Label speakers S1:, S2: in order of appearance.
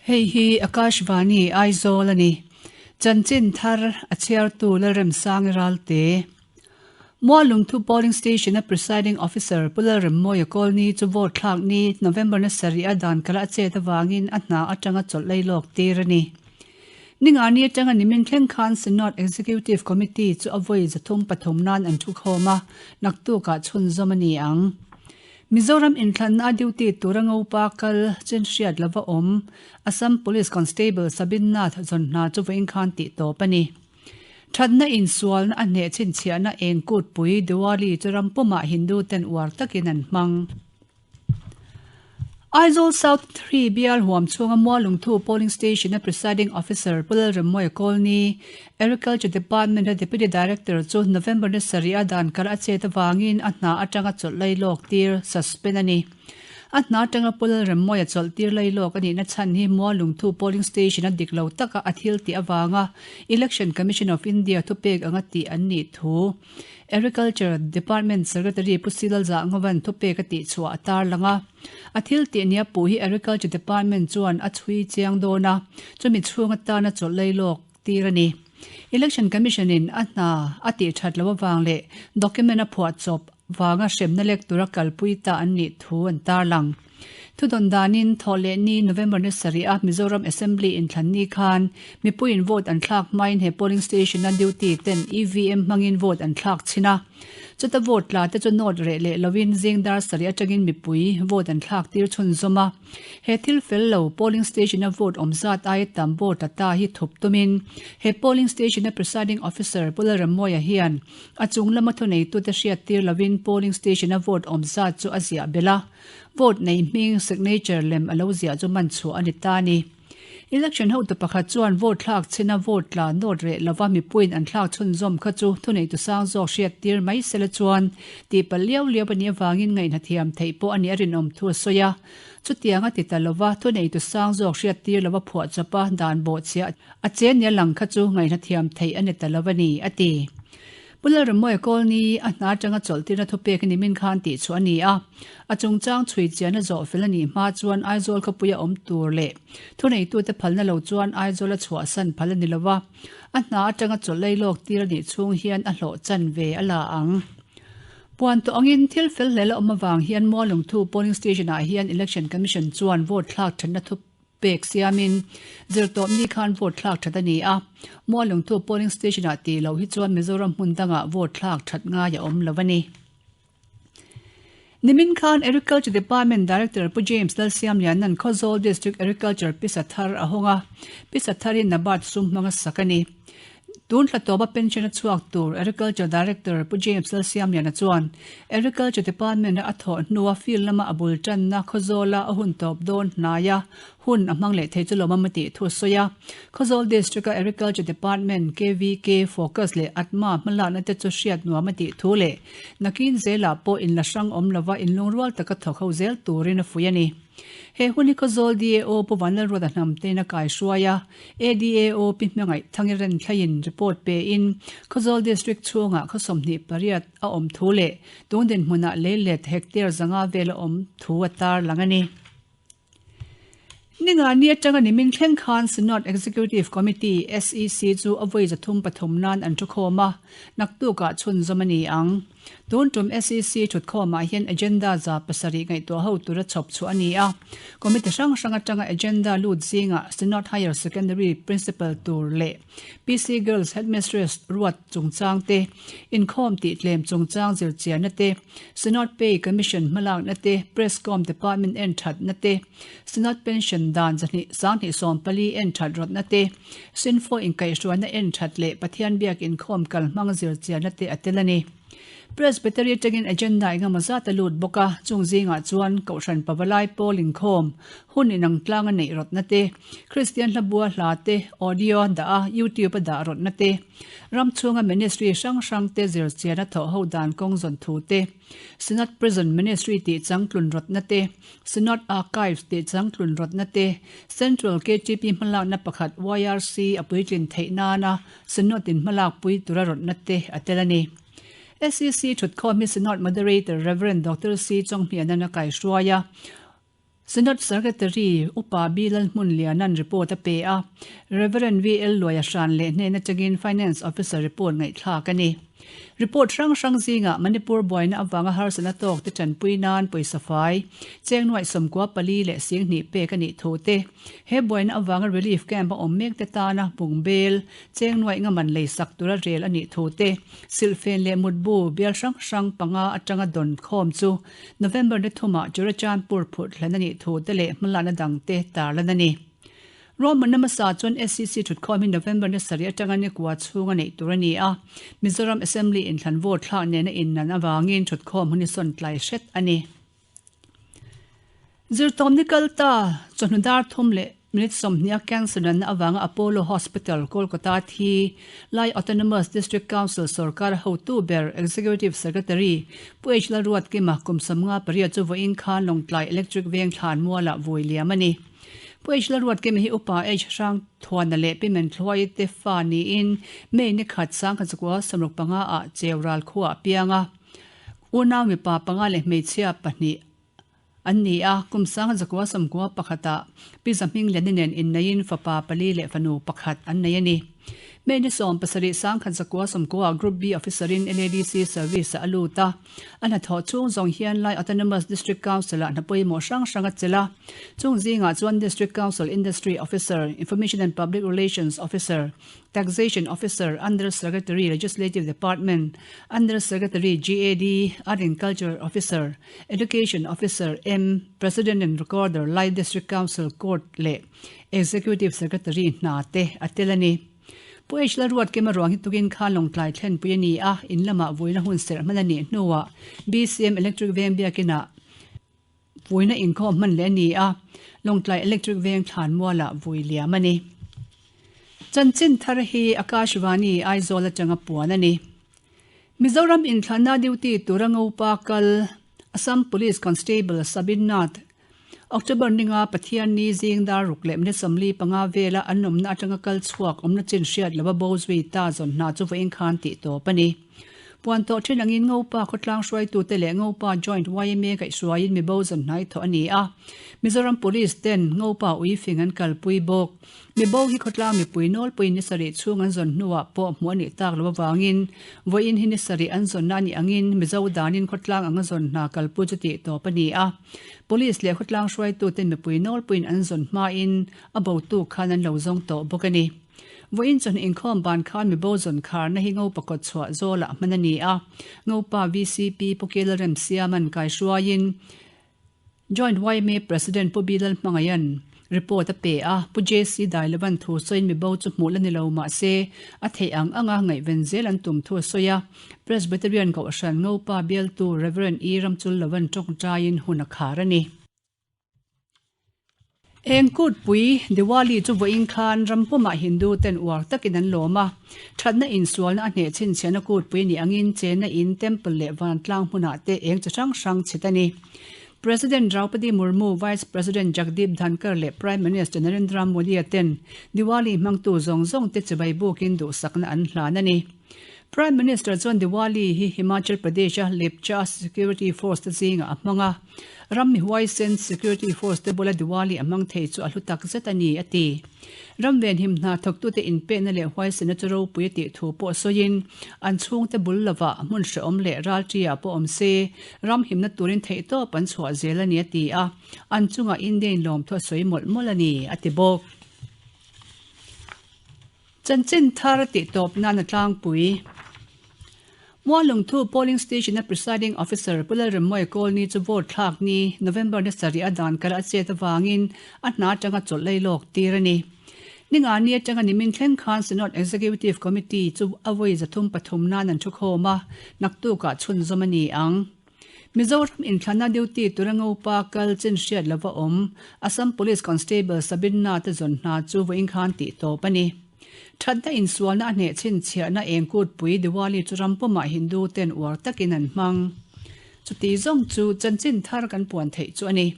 S1: Hei hi Akashvani Aizawl a ni. Chanchin thar a chhiartu Lalremsangi Ralte. Mualungthu Polling Station-a Presiding Officer Pu Lalremmawia Kawlni chu vote thlak ni November na sarih a dan kala a chet avangin a hna atanga chawlh lei lawk tir a ni. Ningani atanga nimin thleng khan Synod Executive Committee chu a vawi 303 nan an thukhawm a, naktukah chhunzawm a ni ang. Mizoram inthlanna a duty tura ngopa kal chen hriat lova awm Assam Police Constable Sabin Nath zawn hna chu vawiin khan tih tawp a ni. Thatna insualna a hneh chhinchhiahna eng kutpui Diwali chu ram pumah Hindu ten uar takin an hmang. Aizawl South 3 bial huam chhunga Mualungthu Polling Station-a Presiding Officer Pu Lalremmawia Kawlni, Agriculture Department-a Deputy Director chu November ni sarih a dan kal a chet avangin a hna atanga chawlh lai lawk tir, suspend, a ni. A hna atanga Pu Lalremmawia chawlh tir lai lawk a nihna chhan hi Mualungthu Polling Station-a dik lo taka a thil tih avanga Election Commission of India thupek anga tih an nih thu Agriculture Department Secretary Pu Silal Zahngovan thupek a tihchhuah a tarlang a. A thil tih nia puh hi Agriculture Department chuan a chhui chiang dawn a, chumi chhung atana chawlh lei lawk tir a ni. Election Commission in a hna a tih that loh avang leh document a phuah chawp vanga hremna lek tura kalpui ta an nih thu an tarlang. Thudawn danin thawhleh ni November ni sarih a Mizoram Assembly inthlan ni khan mipuiin vote an thlak hmain he polling station a duty ten EVM hmangin vote an thlak chhin a. Chuta vote tla te chu note reh leh lovin zing dar sarih atangin mipui vote an thlak tir chhunzawm a. He thil fel lo polling station a vote awm zat aia tam vote tla ta hi thup tumin he polling station a presiding officer Pu Lalrammawia hian a chung lama thuneitute hriat tir lovin polling station a vote awm zat chu a ziah belh a. Vote nei hming signature lem a lo ziah chu man chhuah a ni ta a ni. Election hotu pakhat chuan vote thlak chhin a vote tla nawt reh lova mipuiin an thlak chhunzawm kha chu thuneitu sang zawk hriat tir mai sela chuan tihpalh liau liau a nih avangin ngaihna thiam theih pawh a nih a rinawm thu a sawi a. Chutiang a ti ta lova thuneitu sang zawk hriat tir lova phuah chawp a dan bawhchhiah a chen nia lang kha chu ngaihna thiam theih a ni ta lo a ni, a ti. Pu Lalremmawia Kawlni a hna atanga chawlhtirna thupek ni min khan tih chhuah a ni a, a chungchang chhui chian a zawh fel a nih hma chuan Aizawl khawpuia awm tur leh thuneitute phalna lo chuan Aizawl a chhuahsan phal a ni lo a, a hna atanga chawlh lei lawk tir a nih chhung hian a hlawh chan ve a la ang. Puan tawh angin thil fel hlel a awm avang hian Mualungthu Polling Station ah hian Election Commission chuan vote thlak thatna thu Pek siamin zirtawpni khan vote thlak that a ni a, Mualungthu polling station-ah tih loh hi chuan Mizoram hmun dangah vote thlak that ngai a awm lo a ni. Nimin khan Agriculture Department Director Pu James Lalsiamliana'n Khawzawl District Agriculture pisa thar a hawng a, pisa thar hi NABARD sum hmanga sak a ni. Tun thla tawpa pension a chhuak tur Agriculture Director Pu James Lalsiamliana chuan Agriculture Department-a a thawh hnua field lama a bul tanna Khawzawla a hun tawp dawn hnaia hun a hmang leh thei chu lawmawm a tih thu a sawi a. Khawzawl District-a Agriculture Department, KVK, Focus leh ATMA hmalakna te chu hriat nuam a tih thu leh nakin zelah pawh inla hrang awm lova inlungrual taka thawk ho zel turin a fuih a ni. He hun hi Khawzawl DAO Pu Vanlalruata Hnamtein a kaihruai a, ADAO Pi Hmangaih Thangiren thlaiin report pein Khawzawl District chhungah khaw 28 a awm thu leh tun dinhmunah leilet hectare 500 vel a awm thu a tarlang a ni. Ningani atanga nimin thleng khan Synod Executive Committee, SEC, chu a vawi 303 nan an thukhawm a, naktukah chhunzawm a ni ang. Tun tum SEC thutkhawmah hian agenda 700 ngaihtuah ho tura chhawp chhuah a ni a. Committee hrang hrang atanga agenda lut zingah Synod Higher Secondary Principal tur leh PC Girls Headmistress ruat chungchang te, inkhawm tih tlem chungchang zirchianna te, Synod Pay Commission hmalakna te, Presscom Department en thatna te, Synod Pension dan 224 en that rawtna te, Sinfo inkaihhruaina en that leh Pathian biak inkhawm kal hmang zirchianna te a tel a ni. Presbytery atangin agenda engemaw zat a lut bawk a, chung zingah chuan Kohhran Pavalai Pawl inkhawm hun inang tlang a neih rawtna te, Kristian hlabua hla te audio a dah a, YouTube a dah rawtna te, ram chhunga ministry hrang hrang te zirchianna thawh ho dan kawng zawn thu te, Synod Prison Ministry tih changtlun rawtna te, Synod Archives tih changtlun rawtna te, Central KTP hmalakna pakhat YRC a puitlin theih nana Synod in hmalakpui tura rawtna te a tel a ni. SEC thutkhawm hi Synod Moderator Rev. Doctor C. Chonghmianan a kaihruai a. Synod Secretary Upa B Lalhmunliana'n report a pe a, Rev. VL Luaia hran leh hnen atangin Finance Officer report ngaihthlak a ni. Report hrang hrang zingah Manipur buaina avanga harsatna tawk te tanpui nan pawisa fai, cheng nuaih 14 leh 2000 pek a nih thu te, he buaina avanga relief camp a awm mek te tana bungbel, cheng nuaih ngaman lei sak tura rel a nih thu te, silhfen leh mutbu bial hrang hrang panga atanga dawn khawm chu November ni thumah Churachandpur phurh thlen a nih thu te leh hmalakna dangte tarlan a ni. Ruahmanna hmasa chuan SCC thutkhawm hi November ni sarih atanga ni kua chhunga neih tur a ni a, Mizoram Assembly inthlan vote thlak nena innan avangin thutkhawm hun hi sawn tlai hret a ni. Zirtawm ni kal ta, chawhnu dar thum leh minute 20 a cancer natna avanga Apollo Hospital, Kolkata thi Lai Autonomous District Council sorkar hotu ber Executive Secretary Pu H Lalruatkima kum 58 chu vawiin khan Lawngtlai Electric Veng thlan mualah vui liam a ni. Pu H Lalruatkima hi Upa H Hrangthuana leh Pi Menthluai te fa niin May ni khat 1965 ah Cheural khuaah a piang a. Unau mipa panga leh hmeichhia pahnih an ni a, kum 1991 ah Pi Zahming Liani nen inneiin fapa pali leh fanu pakhat an nei a ni. May ni 17 1990 ah Group B Officer in LADC Service ah a lut a, a hnathawh chhung zawng hian Lai Autonomous District Council ah hna pawimawh hrang hrang a chelh a, chung zingah chuan District Council Industry Officer, Information and Public Relations Officer, Taxation Officer, Under Secretary, Legislative Department, Under Secretary, GAD, Art and Culture Officer, Education Officer, M, President and Recorder, Lai District Council Court leh Executive Secretary hna te a tel a ni. Pu H Lalruatkima ruang hi tukin khan Lawngtlai thlenpui a ni a, in lamah vuina hun serh hman a nih hnuah BCM Electric Veng biakinah Vuina inkhawm hman leh a ni a, Lawngtlai Electric Veng thlan mualah vui liam a ni. Chanchin thar hi Akashvani Aizawl atanga puan a ni. Mizoram inthlanna duty tura Ngopa kal Assam Police Constable Sabin Nath October ninga Pathianni zing dar ruk leh minute 45 vela an awmna atanga kal chhuak awmna chin hriat lova bo zui ta zawn hna chu vawiin khan tih tawp a ni. Puan tawh thin angin Ngopa khawtlang hruaitute leh Ngopa Joint yma kaihhruaiin mibo zawn hnai thawh a ni a. Mizoram Police ten Ngopa uifing an kalpui bawk. Mibo hi khawtlang mipui nawlpuiin ni sarih chhung an zawn hnuah pawh hmuh a nih tak loh avangin vawiin hi ni sarih an zawnna a nih angin Mizo danin khawtlang anga zawn hna kalpui chu tih tawp a ni a. Police leh khawtlang hruaituten mipui nawlpuiin an zawn hmain a botu khan an lo zawng tawh bawk a ni. Vawiin chawhnu inkhawm ban khan mibo zawn kharna hi Ngopa kawt chhuah zawlah hman a ni a, Ngopa VCP Pu Kela Remsiama'n kaihruaiin Joint yma President Pu Bilal Hmangaiha'n report a pe a, Pu JC Dailova'n thu sawiin mibo chu hmuh la ni lo mah se a theih ang anga ngaihven zel an tum thu a sawi a, Presbyterian Kohhran Ngopa bialtu Rev. E Ramchullova'n tawngtaiin hun a khar a ni. Eng kutpui, Diwali chu vawiin khan ram pumah Hindu ten uar takin an lawm a. Thatna insualna a hneh chhinchhiahna kutpui ni angin chenna in, temple leh vantlang hmunah te eng chi hrang hrang chhit a ni. President Draupadi Murmu, Vice President Jagdeep Dhankhar leh Prime Minister Narendra Modi-a ten Diwali hmangtu zawng zawng te chibai bukin duhsakna an hlan a ni. Prime Minister chuan Diwali hi Himachal Pradesh-a Lepcha Security Force te zingah a hmang a. Ram mi huaisen Security Force te bula Diwali a hmang thei chu a hlu tak zet a ni, a ti. Ram venhim hna thawktute inpekna leh huaisenna chu ropui a tih thu pawh sawiin, an chhungte bul lovah hmun hrehawm leh ralṭi-ah pawh awm se, ram himna turin theihtawp an chhuah zel a ni, a ti a. An chungah Indian lawmthu a sawi mawlh mawlh a ni, a ti bawk. Chanchin thar tih tawp nan a tlangpui. Mualungthu Polling Station-a Presiding Officer Pu Lalremmawia Kawlni chu vote thlak ni November ni sarih a dan kal a chet avangin a hna atanga chawlh lei lawk tir a ni. Ningani atanga nimin thleng khan Synod Executive Committee chu a vawi 303 nan an thukhawm a, naktukah chhunzawm a ni ang. Mizoram inthlana duty tura Ngopa kal chin hriat lova awm Assam Police Constable Sabinna te zawn hna chu vawiin khan tih tawp a ni. Thatna insualna a hneh chhinchhiahna eng kutpui Diwali chu ram pumah Hindu ten uar takin an hmang. Chuti zawng chu chanchin thar kan puan theih chu a ni.